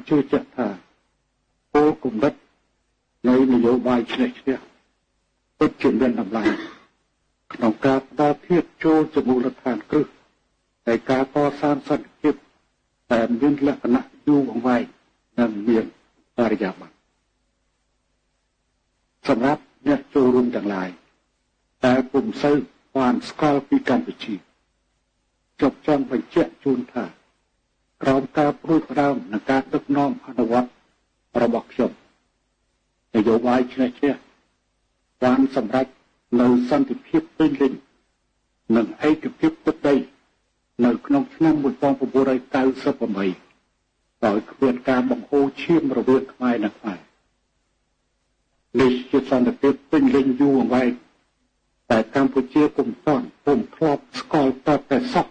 ជឿជាក់ថាគោលគំនិតនៃនយោបាយឈ្នះឈ្នះពិតជាមានតម្លៃក្នុងការផ្ដល់ភាពចូលជាមូលដ្ឋានគ្រឹះនៃការកសាងសន្តិភាពដែលមានលក្ខណៈយូរអង្វែងនិងមានបរិយាបន្នសម្រាប់អ្នកចូលរួមទាំងឡាយតែពុំសូវបានស្គាល់ពីកម្ពុជាជប់ចង់បញ្ជាក់ជូនថាក្រោមការព្រួយផ្ដើមនិងការដឹកនាំអនុវត្តរបស់ខ្ញុំនយោបាយឈ្នះឈ្នះបានសម្រេចនៅសន្តិភាពពេញលេញនិងឯកភាពទឹកដីនៅក្នុងឆ្នាំ1998ដោយគ្មានការបង្ហូរឈាមរវាងខ្មែរនិងខ្មែរនេះជាសន្តិភាពពេញលេញយូរអង្វែងតែកម្ពុជាពុំទាន់ពុំធ្លាប់ស្គាល់តតែសោះ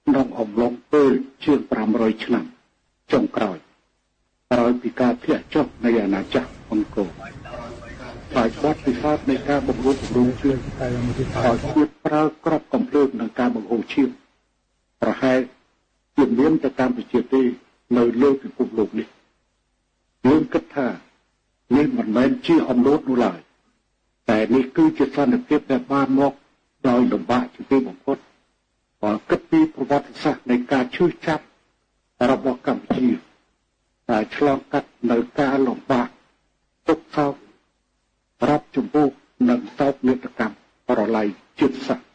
ក្នុងអំឡុងពេលជាង500ឆ្នាំចុងក្រោយក្រោយពីការធ្លាក់ចុះនៃអាណាចក្រអង្គរហើយបទពិសោធន៍នៃការបង្រួបបង្រួមជាតិឲ្យគួតប្រើក្របកំភ្លើងនឹងការបង្ហូរឈាមប្រហែលជាមានតែកម្ពុជាទេនៅលើពិភពលោកនេះយើងគិតថានេះមិនមែនជាអំណួតនោះឡើយតែនេះគឺជាសន្តិភាពដែលបានមកដោយលំបាកជាទីបំផុតបើគិតពីប្រវត្តិសាស្ត្រនៃការឈឺចាប់របស់កម្ពុជាដែលឆ្លងកាត់នៅការលំបាកទុក្ខសោករាប់ចំពោះនិងសោកនាដកម្មប្រល័យជាតិសាសន៍។